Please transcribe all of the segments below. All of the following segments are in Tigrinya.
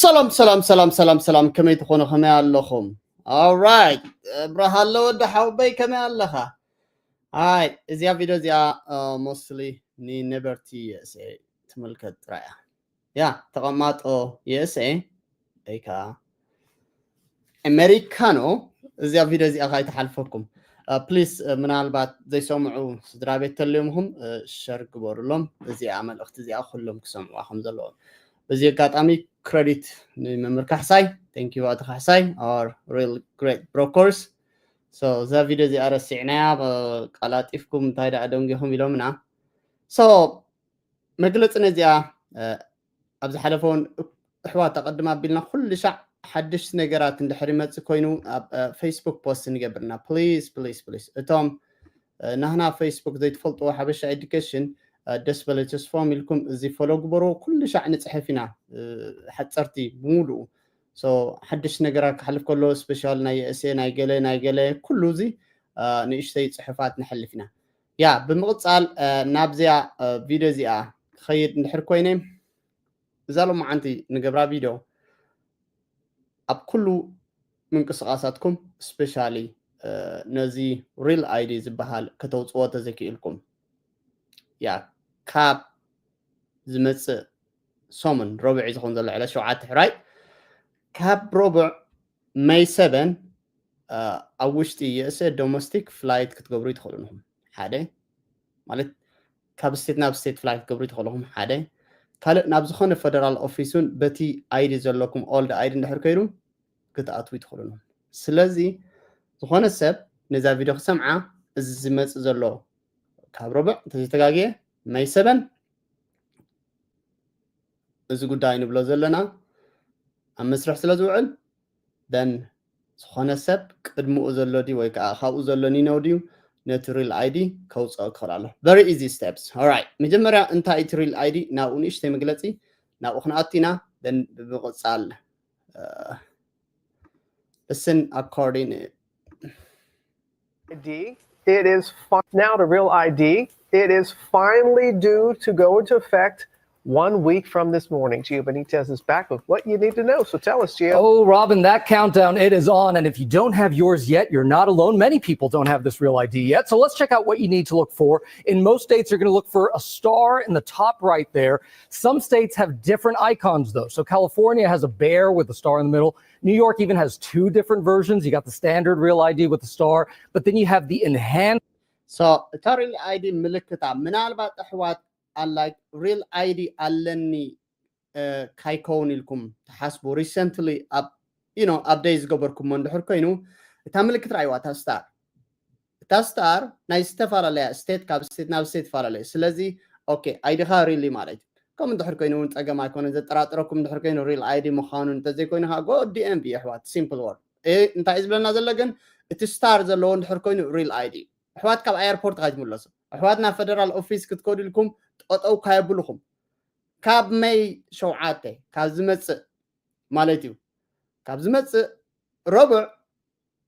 ሰላም ሰላም ሰላም ሰላም ሰላም፣ ከመይ ትኾኑ? ከመይ ኣለኹም? Alright፣ ብርሃለ ወዲ ሓውበይ፣ ከመይ ኣለኻ? ኣይ፣ እዚኣ ቪድዮ እዚኣ ሞስትሊ ንነበርቲ USA ትምልከት ጥራይ እያ። ያ ተቐማጦ USA ወይ ከዓ ኣሜሪካኖ እዚኣ ቪድዮ እዚኣ ካይተሓልፈኩም ፕሊስ። ምናልባት ዘይሰምዑ ስድራ ቤት ተልዮምኹም ሸር ግበሩሎም። እዚኣ መልእኽቲ እዚኣ ኩሎም ክሰምዑዋ ከም ዘለዎም። በዚ ኣጋጣሚ ክረዲት ንመምህር ካሕሳይ። Thank you ኣቶ ካሕሳይ፣ our real great brokers። So እዛ ቪድዮ እዚኣ ረሲዕናያ፣ ቀላጢፍኩም እንታይ ደኣ ደንጊኹም ኢሎምና። So መግለፂ ነዚኣ ኣብ ዝሓለፈ እውን ኣሕዋት ኣቐድም ኣቢልና ኩሉ ሻዕ ሓድሽ ነገራት እንድሕር ይመፅእ ኮይኑ ኣብ ፌስቡክ ፖስት ንገብርና። ፕሊስ ፕሊስ ፕሊስ፣ እቶም ናህና ፌስቡክ ዘይትፈልጥዎ ሓበሻ ኤዱኬሽን ደስ በለ ተስፎም ኢልኩም እዚ ፎሎ ግበርዎ። ኩሉ ሻዕ ንፅሕፍ ኢና፣ ሓፀርቲ ብምሉኡ። ሓድሽ ነገራት ክሓልፍ ከሎ ስፔሻል ናይ USA ናይ ገለ ናይ ገለ ኩሉ እዚ ንእሽተይ ፅሑፋት ንሕልፍ ኢና። ያ ብምቕፃል ናብዚኣ ቪድዮ እዚኣ ክኸይድ እንድሕር ኮይነ፣ እዛ ሎማዓንቲ ንገብራ ቪድዮ ኣብ ኩሉ ምንቅስቓሳትኩም ስፔሻሊ ነዚ ሪል ኣይዲ ዝበሃል ከተውፅዎ ተዘይክኢልኩም፣ ያ ካብ ዝመፅእ ሰሙን ረቡዕ እዩ ዝኸውን ዘሎ፣ ዕለት ሸውዓተ ሕራይ። ካብ ረቡዕ መይ ሰበን ኣብ ውሽጢ USA ዶሜስቲክ ፍላይት ክትገብሩ ይትኽእሉ ንኹም። ሓደ ማለት ካብ ስቴት ናብ ስቴት ፍላይት ክትገብሩ ይትኽእሉ ንኹም። ሓደ ካልእ ናብ ዝኾነ ፈደራል ኦፊስ እውን በቲ ኣይዲ ዘለኩም ኦልድ ኣይዲ እንድሕር ከይዱ ክትኣትዉ ይትኽእሉ ንኹም። ስለዚ ዝኾነ ሰብ ነዛ ቪድዮ ክሰምዓ፣ እዚ ዝመፅእ ዘሎ ካብ ረቡዕ እንተዘይተጋግየ መይ ሰበን እዚ ጉዳይ ንብሎ ዘለና ኣብ መስርሕ ስለ ዝውዕል፣ then ዝኾነ ሰብ ቅድምኡ ዘሎ ድዩ ወይ ከዓ ካብኡ ዘሎ ኒነው ድዩ ነቲ ሪል ኣይዲ ከውፅኦ ክኽእል ኣሎ። Very easy steps። Alright፣ መጀመርያ እንታይ እቲ ሪል ኣይዲ ናብኡ ንእሽተይ መግለፂ ናብኡ ክንኣቱ ኢና። Then ብምቕፃል listen according ID. It is fi- now the real ID. It is finally due to go into effect one week from this morning. Gio Benitez is back with what you need to know. So tell us, Gio. Oh, Robin, that countdown, it is on. And if you don't have yours yet, you're not alone. Many people don't have this real ID yet. So let's check out what you need to look for. In most states, you're going to look for a star in the top right there. Some states have different icons, though. So California has a bear with a star in the middle. New York even has two different versions. You got the standard real ID with the star, but then you have the enhanced. So እታ ሪል ኣይዲ ምልክታ ምናልባት ኣሕዋት ኣላይ ሪል ኣይዲ ኣለኒ ካይከውን ኢልኩም ትሓስቡ፣ ሪሰንትሊ ኣብ ዩ ኖ ኣፕደይት ዝገበርኩሞ እንድሕር ኮይኑ፣ እታ ምልክት ራእይዋ እታ ስታር፣ እታ ስታር ናይ ዝተፈላለያ ስቴት ካብ ስቴት ናብ ስቴት ትፈላለዩ። ስለዚ ኦኬ ኣይዲኻ ሪል እዩ ማለት እዩ። ከምኡ እንድሕር ኮይኑ እውን ፀገም ኣይኮነን። ዘጠራጥረኩም እንድሕር ኮይኑ ሪል ኣይዲ ምዃኑ እንተዘይኮይኑ ከዓ ጎ ዲኤምቪ ኣሕዋት። ሲምፕል ወርድ እንታይ እዩ ዝብለና ዘሎ ግን እቲ ስታር ዘለዎ እንድሕር ኮይኑ ሪል ኣይዲ እዩ። ኣሕዋት ካብ ኣየርፖርት ካይትምለሱ። ኣሕዋት ናብ ፈደራል ኦፊስ ክትከዱ ኢልኩም ጠጠው ካየብልኹም። ካብ መይ ሸውዓተ ካብ ዝመፅእ ማለት እዩ፣ ካብ ዝመፅእ ረቡዕ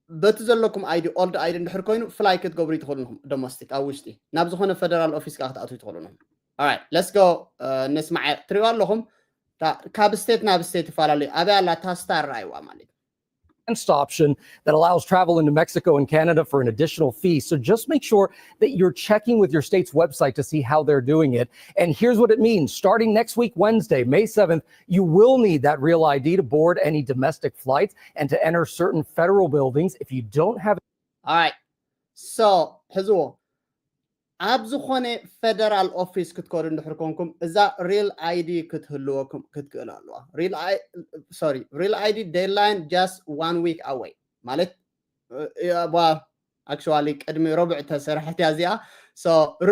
በቲ ዘለኩም ኣይዲ ኦልድ ኣይዲ እንድሕር ኮይኑ ፍላይ ክትገብሩ ይትኽእሉ ንኹም ዶሜስቲክ ኣብ ውሽጢ ናብ ዝኾነ ፈደራል ኦፊስ ከዓ ክትኣትዉ ይትኽእሉ ንኹም። Alright let's go። ነስማዕ ትሪኦ ኣለኹም ካብ ስቴት ናብ ስቴት ይፈላለዩ። ኣበይ ኣላ እታ ስታር ረኣይዋ ማለት እዩ። Option that allows travel into Mexico and Canada for an additional fee. So just make sure that you're checking with your state's website to see how they're doing it. And here's what it means. Starting next week, Wednesday, May seventh, you will need that real ID to board any domestic flights and to enter certain federal buildings. If you don't have Alright so ሕዝዎ ኣብ ዝኾነ ፈደራል ኦፊስ ክትከዱ እንድሕር ኮንኩም እዛ ሪል ኣይዲ ክትህልወኩም ክትክእል ኣለዋ። ሪል ኣይዲ ዴድላይን just one week away ማለት actually ቅድሚ ረቡዕ ተሰርሐት እያ እዚኣ።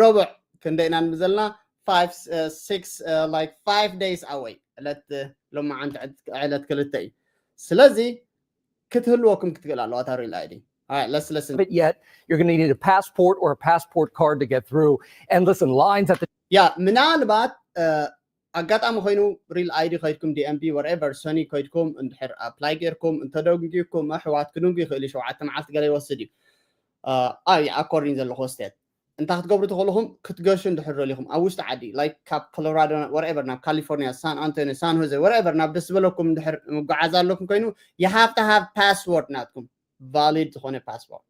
ረቡዕ ክንደይ ኢና ንብል ዘለና? Five six like five days away። ዕለት ሎማዓንቲ ዕለት ክልተ እዩ። ስለዚ ክትህልወኩም ክትክእል ኣለዋ እታ ሪል ኣይዲ። Alright let's listen. But yet, you're going to need a passport or a passport card to get through. And listen, lines at the ያ ምናልባት ኣጋጣሚ ኮይኑ ሪል ኣይዲ ከይድኩም ዲኤምቪ whatever ሰኒ ከይድኩም እንድሕር ኣፕላይ ጌርኩም እንተደንጊኩም ኣሕዋት ክድንጉ ይኽእል እዩ። ሸውዓተ መዓልቲ ገለ ይወስድ እዩ። ኣይ ኣኮርዲን ዘለኹ ስቴት እንታይ ክትገብሩ ትኽእልኹም ክትገሹ እንድሕር ደሊኹም ኣብ ውሽጢ ዓዲ like ካብ ኮሎራዶ wherever ናብ ካሊፎርኒያ ሳን ኣንቶኒ ሳን ሆዜ wherever ናብ ደስ ዝበለኩም እንድሕር ምጓዓዝ ኣለኩም ኮይኑ you have to have password ናትኩም valid ዝኾነ password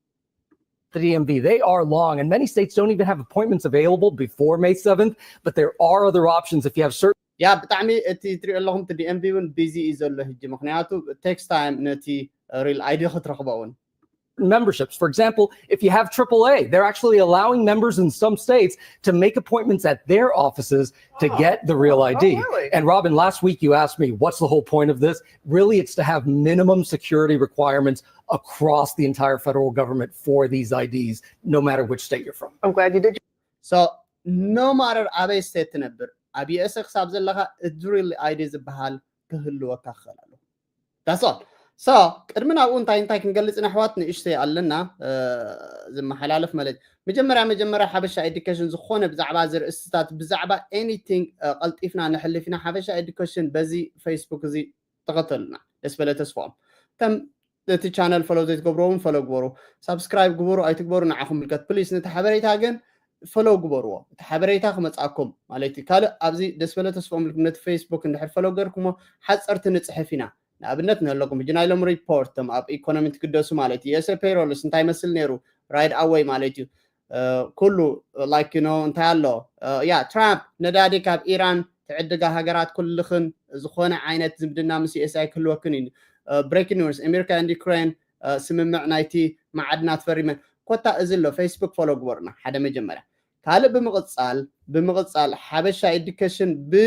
the D M V. They are long, and many states don't even have appointments available before May seventh, but there are other options if you have certain ያ ብጣዕሚ እቲ ትሪኦ ኣለኹም እቲ D M V እውን busy እዩ ዘሎ ሕጂ ምክንያቱ takes time ነቲ real I D ክትረኽቦ እውን memberships. For example, if you have triple A, they're actually allowing members in some states to make appointments at their offices to get the real I D. Oh, really? And Robin, last week you asked me, what's the whole point of this? Really, it's to have minimum security requirements across the entire federal government for these I Ds, no matter which state you're from. I'm glad you did. So no matter ኣበይ state ትነብር ኣብ U S A ክሳብ ዘለኻ እቲ real I D ዝበሃል ክህልወካ ክኽእል ኣለዎ that's all so ቅድሚ ናብኡ እንታይ እንታይ ክንገልጽ ንኣሕዋት ንእሽተይ ኣለና ዝመሓላለፍ ማለት መጀመርያ መጀመርያ ሓበሻ education ዝኾነ ብዛዕባ ዝርእስታት ብዛዕባ anything ቀልጢፍና ንሕልፍ ኢና ሓበሻ education በዚ Facebook እዚ ተኸተሉና ደስ በለ ተስፋኦም ከም እቲ channel follow ዘይትገብርዎ እውን follow ግበሩ subscribe ግበሩ ኣይትግበሩ ንዓኹም ምልከት please ነቲ ሓበሬታ ግን follow ግበርዎ እቲ ሓበሬታ ክመጻኩም ማለት እዩ ካልእ ኣብዚ ደስ በለ ተስፋኦም ልኩም ነቲ Facebook እንድሕር follow ገርኩሞ ሓጸርቲ ንጽሕፍ ኢና ንኣብነት ንህለኩም ሕጂ ናይ ሎም report ቶም ኣብ economy ትግደሱ ማለት እዩ USA payrolls እንታይ መስል ነይሩ right away ማለት እዩ ኩሉ like you know እንታይ ኣሎ ያ ትራምፕ ነዳዲ ካብ ኢራን ትዕድጋ ሃገራት ኩልኽን ዝኾነ ዓይነት ዝምድና ምስ USA ክህልወክን እዩ breaking news America and Ukraine ስምምዕ ናይቲ መዓድናት ፈሪመን ኮታ እዚ ኣሎ Facebook follow ግበሩና ሓደ መጀመርያ ካልእ ብምቕጻል ብምቕጻል ሓበሻ education ብ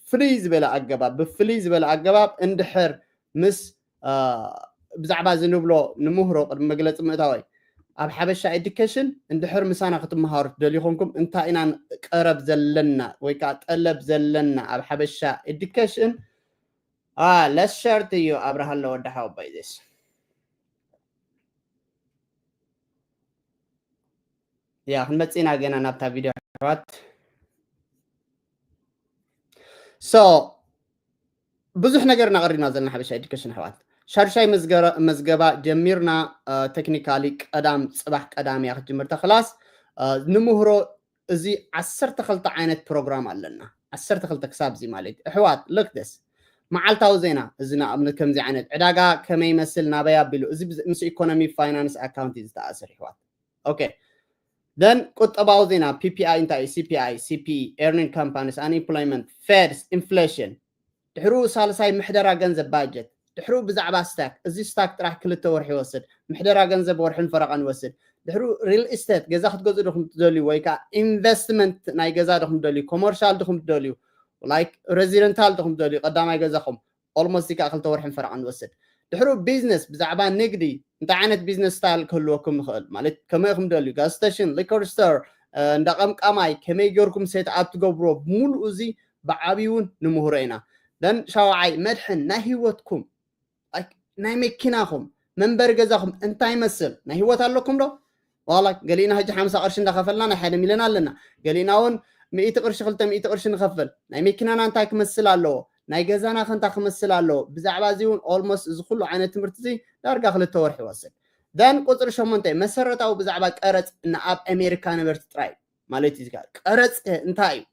ፍልይ ዝበለ ኣገባብ ብፍልይ ዝበለ ኣገባብ እንድሕር ምስ ብዛዕባ እዚ ንብሎ ንምህሮ ቅድሚ መግለፂ ምእታወይ ኣብ ሓበሻ education እንድሕር ምሳና ክትመሃሩ ትደልዩ ኮንኩም እንታይ ኢና ቀረብ ዘለና ወይ ከዓ ጠለብ ዘለና ኣብ ሓበሻ education let's share to you ኣብርሃ ኣለወዲ ሓወባይ this ያ ክንመፅእ ኢና ገና ናብታ ቪድዮ ኣሕዋት so ብዙሕ ነገር እናቐሪብና ዘለና ሓበሻ education ኣሕዋት ሻዱሻይ መዝገባ ጀሚርና technically ቀዳም ፅባሕ ቀዳም እያ ክትጅምር ክላስ ንምህሮ እዚ ዓሰርተ ክልተ ዓይነት ፕሮግራም ኣለና ዓሰርተ ክልተ ክሳብ እዚ ማለት ኣሕዋት look this መዓልታዊ ዜና እዚ ንኣብነት ከምዚ ዓይነት ዕዳጋ ከመይ ይመስል ናበይ ኣቢሉ እዚ ምስ economy finance account እዩ ዝተኣሰር ኣሕዋት okay then ቁጠባዊ ዜና PPI እንታይ እዩ CPI CPE earning companies unemployment Feds inflation ድሕሩ ሳልሳይ ምሕደራ ገንዘብ budget ድሕሩ ብዛዕባ stock እዚ stock ጥራሕ ክልተ ወርሒ ይወስድ ምሕደራ ገንዘብ ወርሕን ፈረቓን ይወስድ ድሕሩ real estate ገዛ ክትገዝኡ ድኹም ትደልዩ ወይ ከዓ investment ናይ ገዛ ድኹም ትደልዩ commercial ድኹም ትደልዩ like residential ድኹም ትደልዩ ቀዳማይ ገዛኹም almost ከዓ ክልተ ወርሕን ፈረቓን ይወስድ ድሕሩ business ብዛዕባ ንግዲ እንታይ ዓይነት business style ክህልወኩም ይኽእል ማለት ከመይ ኢኹም ደልዩ gas station liquor store እንዳ ቀምቃማይ ከመይ ገርኩም set up ትገብርዎ ብምሉኡ እዚ ብዓብዩ እውን ንምህሮ ኢና then ሻውዓይ መድሕን ናይ ህይወትኩም ናይ መኪናኹም መንበሪ ገዛኹም እንታይ ይመስል ናይ ህይወት ኣለኩም ዶ ዋላ ገሊእና ሕጂ ሓምሳ ቅርሺ እንዳኸፈልና ናይ ሓደ ሚልዮን ኣለና ገሊእና እውን ሚእቲ ቅርሺ ክልተ ሚእቲ ቅርሺ ንኸፍል ናይ መኪናና እንታይ ክመስል ኣለዎ ናይ ገዛና ከ እንታይ ክመስል ኣለዎ ብዛዕባ እዚ እውን almost እዚ ኩሉ ዓይነት ትምህርቲ እዚ ዳርጋ ክልተ ወርሒ ይወስድ then ቁፅሪ ሸሞንተ መሰረታዊ ብዛዕባ ቀረፅ ንኣብ ኣሜሪካ ነበርቲ ጥራይ ማለት እዩ ቀረፅ እንታይ እዩ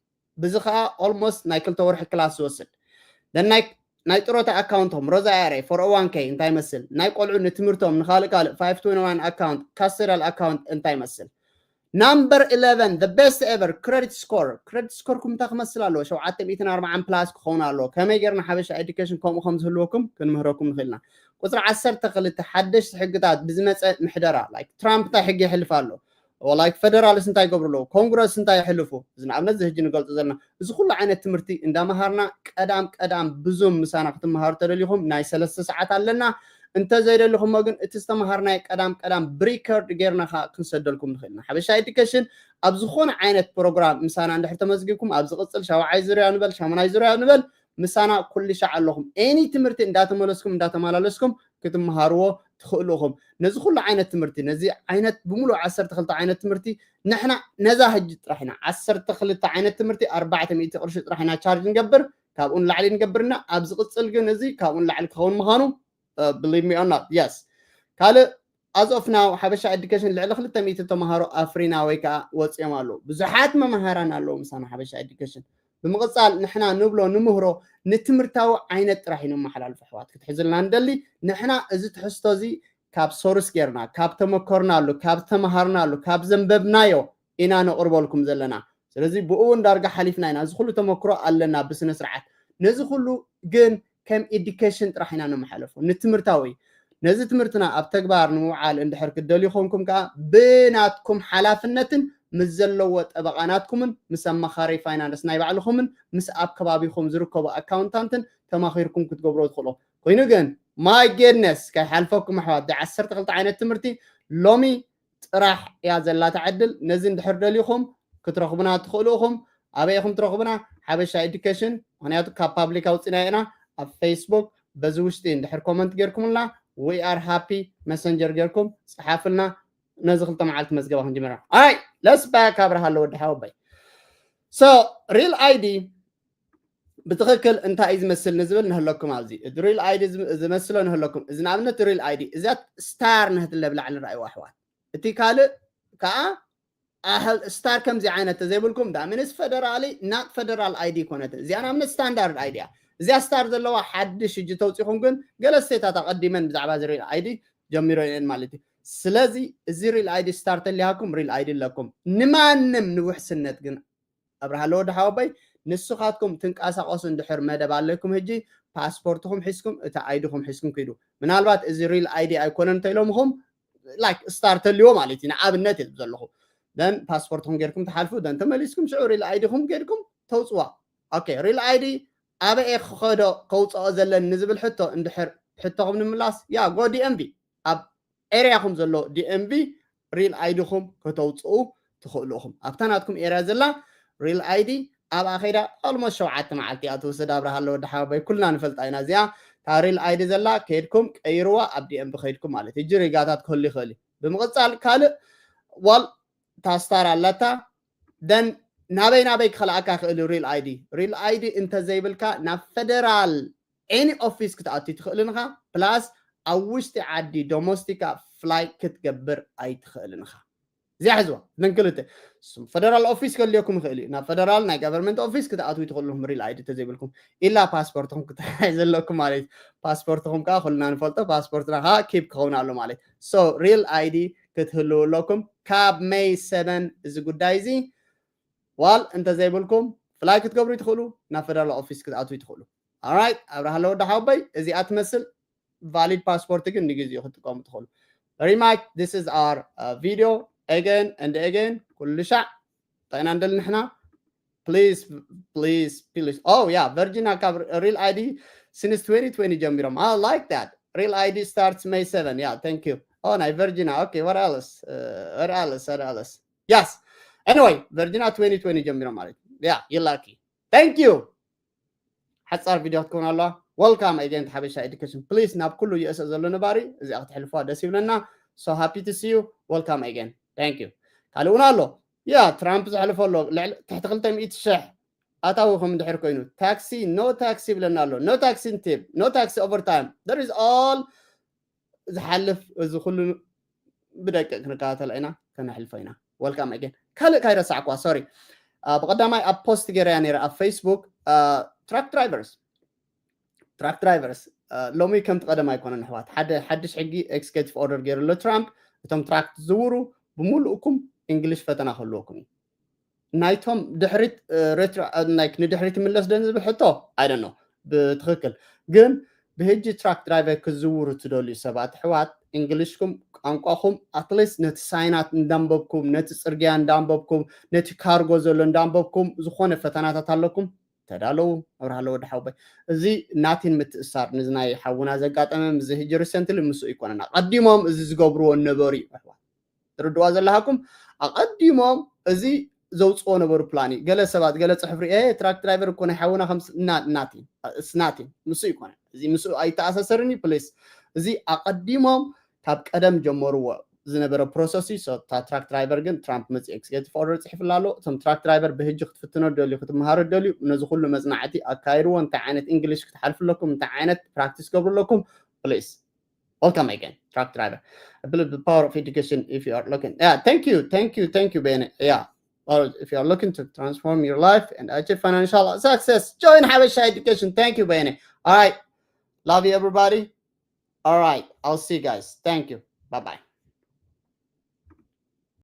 ብዚ ከዓ almost ናይ ክልተ ወርሒ ክላስ ዝወስድ ናይ ጥሮታ ኣካውንቶም ሮዛ ኣረ ፎር ዋን ከይ እንታይ ይመስል ናይ ቆልዑ ንትምህርቶም ንካልእ ካልእ five twenty one account custodial account እንታይ ይመስል number eleven the best ever credit score credit score ኩም እንታይ ክመስል ኣለዎ ሸውዓተ ሚእትን ኣርባዓን plus ክኸውን ኣለዎ ከመይ ጌርና ሓበሻ education ከምኡ ከም ዝህልወኩም ክንምህረኩም ንኽእልና ቁፅሪ ዓሰርተ ክልተ ሓደሽቲ ሕግታት ብዝመፀ ምሕደራ like ትራምፕ እንታይ ሕጊ የሕልፍ ኣሎ like federals እንታይ ይገብሩ ኣለዉ ኮንግረስ እንታይ የሕልፉ እዚ ንኣብነት እዚ ሕጂ ንገልፁ ዘለና እዚ ኩሉ ዓይነት ትምህርቲ እንዳመሃርና ቀዳም ቀዳም ብዙም ምሳና ክትመሃሩ ተደሊኹም ናይ ሰለስተ ሰዓት ኣለና እንተዘይደሊኹሞ ግን እቲ ዝተምሃርናዮ ቀዳም ቀዳም ብሪከርድ ጌርና ከዓ ክንሰደልኩም ንኽእል ኢና ሓበሻ ኤዱኬሽን ኣብ ዝኾነ ዓይነት ፕሮግራም ምሳና እንድሕር ተመዝጊብኩም ኣብ ዝቕፅል ሻውዓይ ዙርያ ንበል ሻሙናይ ዙርያ ንበል ምሳና ኩሉ ሻዕ ኣለኹም ኤኒ ትምህርቲ እንዳተመለስኩም እንዳተመላለስኩም ክትመሃርዎ ትኽእሉ ኢኹም ነዚ ኩሉ ዓይነት ትምህርቲ ነዚ ዓይነት ብምሉእ ዓሰርተ ክልተ ዓይነት ትምህርቲ ንሕና ነዛ ሕጂ ጥራሕ ኢና ዓሰርተ ክልተ ዓይነት ትምህርቲ ኣርባዕተ ሚእቲ ቅርሺ ጥራሕ ኢና ቻርጅ ንገብር ካብኡ ንላዕሊ ንገብርና ኣብ ዝቕፅል ግን እዚ ካብኡ ንላዕሊ ክኸውን ምዃኑ believe me or not yes ካልእ as of now ሓበሻ education ልዕሊ ክልተ ሚእቲ ተምሃሮ ኣፍሪና ወይ ከዓ ወፂኦም ኣለዉ። ብዙሓት መምሃራን ኣለዉ ምሳና ሓበሻ education። ብምቕፃል ንሕና ንብሎ ንምህሮ ንትምህርታዊ ዓይነት ጥራሕ እዩ ነመሓላልፎ ኣሕዋት ክትሕዝልና ንደሊ። ንሕና እዚ ትሕዝቶ እዚ ካብ ሶርስ ጌርና ካብ ተመኮርናሉ ካብ ተምሃርናሉ ካብ ዘንበብናዮ ኢና ነቕርበልኩም ዘለና። ስለዚ ብኡ እውን ዳርጋ ሓሊፍና ኢና። እዚ ኩሉ ተመክሮ ኣለና ብስነ ስርዓት። ነዚ ኩሉ ግን ከም education ጥራሕ ኢና ነመሓለፎ ንትምህርታዊ። ነዚ ትምህርትና ኣብ ተግባር ንምውዓል እንድሕር ክትደልዩ ኮንኩም ከዓ ብናትኩም ሓላፍነትን ምስ ዘለዎ ጠበቓ ናትኩምን ምስ ኣማኻሪ ፋይናንስ ናይ ባዕልኹምን ምስ ኣብ ከባቢኹም ዝርከቡ ኣካውንታንትን ተማኺርኩም ክትገብሮ ትኽእሉ። ኮይኑ ግን my goodness ከይሓልፈኩም ኣሕዋት ዓሰርተ ክልተ ዓይነት ትምህርቲ ሎሚ ጥራሕ እያ ዘላ እታ ዕድል። ነዚ እንድሕር ደሊኹም ክትረኽቡና ትኽእሉ ኢኹም። ኣበይ ኢኹም ትረኽቡና? ሓበሻ ኤዱኬሽን። ምክንያቱ ካብ ፓብሊክ ኣውፂና ኢና። ኣብ ፌስቡክ በዚ ውሽጢ እንድሕር ኮመንት ጌርኩምልና we are happy መሰንጀር ጌርኩም ፀሓፍልና። ነዚ ክልተ መዓልቲ መዝገባ ክንጅምራ። ኣይ ለስባክ ኣብርሃ ኣሎ ወዲ ሓወባይ። So real ID ብትኽክል እንታይ እዩ ዝመስል ንዝብል ንህለኩም ኣብዚ real ID ዝመስሎ ንህለኩም። እዚ ንኣብነት real ID እዚያት ስታር ንህትለ ብላዕሊ ረኣይዋ ኣሕዋት። እቲ ካልእ ከዓ ኣህል ስታር ከምዚ ዓይነት ተዘይብልኩም ዳሚንስ ፈደራሊ ናት ፈደራል ID ኮነት። እዚኣ ንኣብነት ስታንዳርድ ID እያ። እዚኣ ስታር ዘለዋ ሓድሽ እጅ ተውፂኹም ግን ገለ ስቴታት ኣቐዲመን ብዛዕባ እዚ real ID ጀሚሮ እየን ማለት እዩ። ስለዚ እዚ real ID ስታር ተሊሃኩም real ID ኣለኩም። ንማንም ንውሕስነት ግን ኣብርሃ ኣለወዲ ሓወባይ ንስኻትኩም ትንቀሳቐሱ እንድሕር መደብ ኣለኩም ሕጂ ፓስፖርትኹም ሒዝኩም እቲ ኣይድኹም ሒዝኩም ክይዱ። ምናልባት እዚ real ID ኣይኮነን እንተኢሎምኹም ላይክ ስታር ተልዎ ማለት እዩ። ንኣብነት እየ ዘለኹ ደን ፓስፖርትኹም ጌርኩም ትሓልፉ ደን ተመሊስኩም ሽዑ real ID ኹም ጌድኩም ተውፅዋ። ኦኬ real ID ኣበየ ክኸዶ ከውፅኦ ዘለኒ ንዝብል ሕቶ እንድሕር ሕቶኹም ንምላስ ያ go DMV ኣብ ኤርያኹም ዘሎ DMV real ID ኹም ከተውፅኡ ትኽእሉ ኢኹም። ኣብታ ናትኩም ኤርያ ዘላ real ID ኣብኣ ከይዳ almost ሸውዓተ መዓልቲ እያ ትወስድ። ኣብርሃ ኣለወዲ ሓወባይ ኩልና ንፈልጣ ኢና እዚኣ። እታ real ID ዘላ ከይድኩም ቀይርዋ ኣብ DMV ከይድኩም ማለት እዩ። ሕጂ ሪጋታት ክህሉ ይኽእል እዩ። ብምቕፃል ካልእ ዋል እታ ስታር ኣለታ ደን ናበይ ናበይ ክኸልኣካ ይኽእል እዩ real ID። Real ID እንተዘይብልካ ናብ ፈደራል any ኦፊስ ክትኣቱ ትኽእልን ኢኻ። ፕላስ ኣብ ውሽጢ ዓዲ ዶሞስቲካ ፍላይ ክትገብር ኣይትኽእልን ኢኻ። እዚኣ ሕዝዋ እተን ክልተ ፈደራል ኦፊስ ከልየኩም ይኽእል እዩ። ናብ ፈደራል ናይ ጋቨርንመንት ኦፊስ ክትኣትዉ ትኽእሉ real ID ተዘይብልኩም ኢላ ፓስፖርትኹም ክትሕሕ ዘለኩም ማለት እዩ። ፓስፖርትኹም ከዓ ኩልና ንፈልጦ ፓስፖርትና ከዓ ኪፕ ክኸውን ኣሎ ማለት። So real ID ክትህልው ኣለኩም ካብ ሜይ ሰበን። እዚ ጉዳይ እዚ ዋል እንተዘይብልኩም ፍላይ ክትገብሩ ትኽእሉ ናብ ፈደራል ኦፊስ ክትኣትዉ ትኽእሉ። Alright ኣብርሃ ኣለወዲ ሓወባይ እዚኣ ትመስል ቫሊድ ፓስፖርት ግን ንግዜኡ ክትጥቀሙ ትኽእሉ። Very much this is our uh, video again and again ኩሉ ሻዕ እንታይ ኢና ንደሊ ንሕና please please please oh yeah ቨርጂና ካብ real ID since twenty twenty ጀሚሮም I like that real ID starts May seven yeah thank you oh ናይ ቨርጂና okay what else uh, what else what else yes anyway ቨርጂና twenty twenty ጀሚሮም ማለት yeah you lucky thank you ሓፃር ቪድዮ ክትከውን ኣለዋ። Welcome again ሓበሻ ኤዱኬሽን please ናብ ኩሉ USA ዘሎ ነባሪ እዚኣ ክትሕልፍዋ ደስ ይብለና። So happy to see you. Welcome again. Thank you. ካልእ እውን ኣሎ ያ ትራምፕ ዘሕልፎ ኣሎ ትሕቲ ክልተ ሚእቲ ሽሕ ኣታዊ ከም እንድሕር ኮይኑ ታክሲ no tax ይብለና ኣሎ። No tax incentive no tax overtime there is all ዝሓልፍ እዚ ኩሉ ብደቂቕ ክንከታተሎ ኢና ከነሕልፎ ኢና። Welcome again ካልእ ካይረሳዕኳ sorry ብቐዳማይ ኣብ ፖስት ገይረያ ነይረ ኣብ ፌስቡክ truck drivers truck drivers ሎሚ ከምቲ ቀደም ኣይኮነን ኣሕዋት ሓደ ሓድሽ ሕጊ executive order ገይሩ ኣሎ ትራምፕ እቶም ትራክ ትዝውሩ ብምሉእኩም እንግሊሽ ፈተና ክህልወኩም እዩ ናይቶም ድሕሪት ንድሕሪት ይምለስ ደን ዝብል ሕቶ ኣይደኖ ብትክክል ግን ብህጂ ትራክ ድራይቨር ክዝውሩ ትደልዩ ሰባት ኣሕዋት እንግሊሽኩም ቋንቋኹም ኣትሊስት ነቲ ሳይናት እንዳንበብኩም ነቲ ፅርግያ እንዳንበብኩም ነቲ ካርጎ ዘሎ እንዳንበብኩም ዝኾነ ፈተናታት ኣለኩም ተዳለዉ ኣብርሃ ኣለወዲ ሓውባይ እዚ ናቲን ምትእሳር ንዝናይ ሓውና ዘጋጠመ ምዚ ህጂ ሪሰንትሊ ምስኡ ይኮነን ኣቀዲሞም እዚ ዝገብርዎ ነበሩ እዩ ኣሕዋት ትርድዋ ዘለሃኩም ኣቀዲሞም እዚ ዘውፅዎ ነበሩ ፕላን እዩ ገለ ሰባት ገለ ፅሑፍ ርኤ ትራክ ድራይቨር እኮ ናይ ሓውና ከም ናቲን ናቲን ምስኡ ይኮነን እዚ ምስኡ ኣይተኣሳሰርን እዩ ፕሊስ እዚ ኣቀዲሞም ካብ ቀደም ጀመርዎ ዝነበረ ፕሮሰስ እዩ እታ ትራክ ድራይቨር ግን ትራምፕ መፂ ኤክስኪዩቲቭ ኦርደር ፅሒፍላ ኣሎ እቶም ትራክ ድራይቨር ብህጂ ክትፍትኖ ደልዩ ክትመሃሮ ደልዩ ነዚ ኩሉ መፅናዕቲ ኣካይድዎ እንታይ ዓይነት እንግሊሽ ክትሓልፍ ኣለኩም እንታይ ዓይነት ፕራክቲስ ገብሩ ኣለኩም ፕሊስ ወልካም ኣገን truck driver. I believe the power of education, if you are looking. Yeah, thank you, thank you, thank you, Bene. Yeah. Or if you are looking to transform your life and achieve financial success, join Habesha Education. Thank you, Bene. All right. Love you, everybody. All right. I'll see you guys. Thank you. Bye bye.